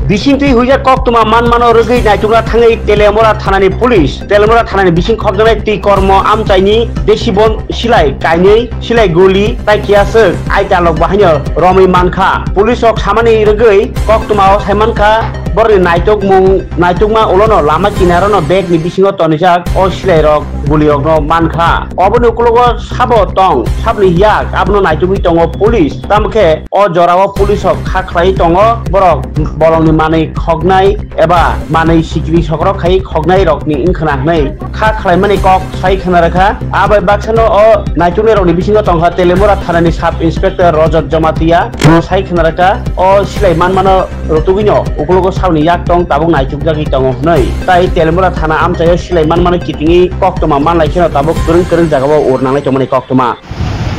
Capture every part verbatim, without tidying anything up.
Bisingtwi huijak koktwma manmano rwgwi naitukna thangwi Teliamura thanani police, Teliamura thanani bising khokjaknai twi kormo amchaini desibon silai kainwi, silai guli tai kiyaswk aitalok bahaino romwi mankha. Police rok samani rwgwi koktwmao saimankha borokni naitukmung, naitukma ulono lama kinarano bag ni bisingo tonijak o silairok gulirokno mankha. Oboni ukologo sabo tong, saboni yak abono naitugwi tongo police. Tamo khe o jorao police rok kha khlaiwi tongo, borok bolongni manwi khoknai eba manwi sikiri sokrok khai khoknai rokni wngkhwna hwnwi kha khlaimani kok sai khwna rwkha. Abai baksano o naituknai rokni bisingo tongkha Teliamura thanani sub inspector Rajat Jamatia, bo sai khwna rwkha o silai manmano rwtugwino ukologo saoni yak tong tabuk naitukjagwi tongo hwnwi. Tai Teliamura thana amchaio silai manmano kitingwi koktwma manlai kheno tabuk kwrwng kwrwng jagao ur nanglai tongmani koktwma.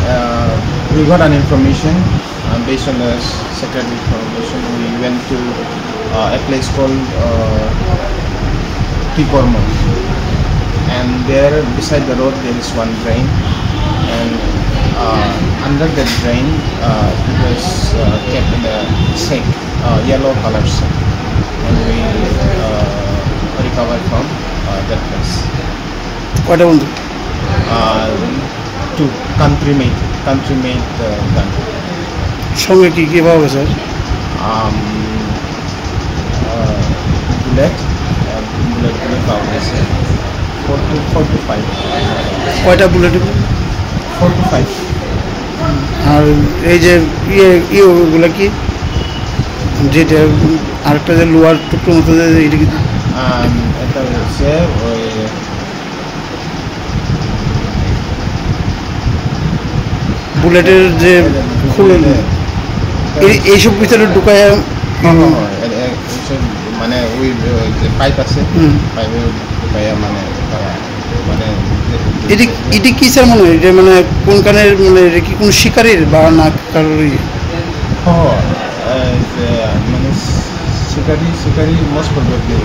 Uh, we got an information, uh, based on the secret information. We went to, uh, a place called, uh, Tikormo, and there beside the road there is one drain, and, uh, under that drain, uh, it was, uh, kept in a sack, uh, yellow color sack, and we, uh, recovered from, uh, that place. কয়টা বন্দুক? Uh, two, country made, country made, uh, gun. সঙ্গে কি কি পাওয়া গেছে? Um, uh, bullet, uh, bullet গুলো পাওয়া গেছে। Four to, four to five. কয়টা বুলেট? Four to five. আর এই যে ইয়ে, ইয়ে ওগুলো কি? যেটা আরেকটা যে লোহার টুকরো মতো যে, এটা কি? Um, এটা হচ্ছে ওই বুলেটের যে খুলে, এই, এইসব ভিতরে ঢুকায়। হ্যাঁ, হ্যাঁ, হ্যাঁ, এ-, এ-, এইসব মানে ওই, ওই যে পাইপ আছে, হুম। পাইপে ঢুকাইয়া মানে তারা মানে যে, যে এটা, এটা কিসের মনে হয়? এটা মানে কোনখানের, মানে এটা কি কোনো শিকারির বা না কারোরই? হ্যাঁ, হ্যাঁ, এই যে মানে শিকারি, শিকারি most probably।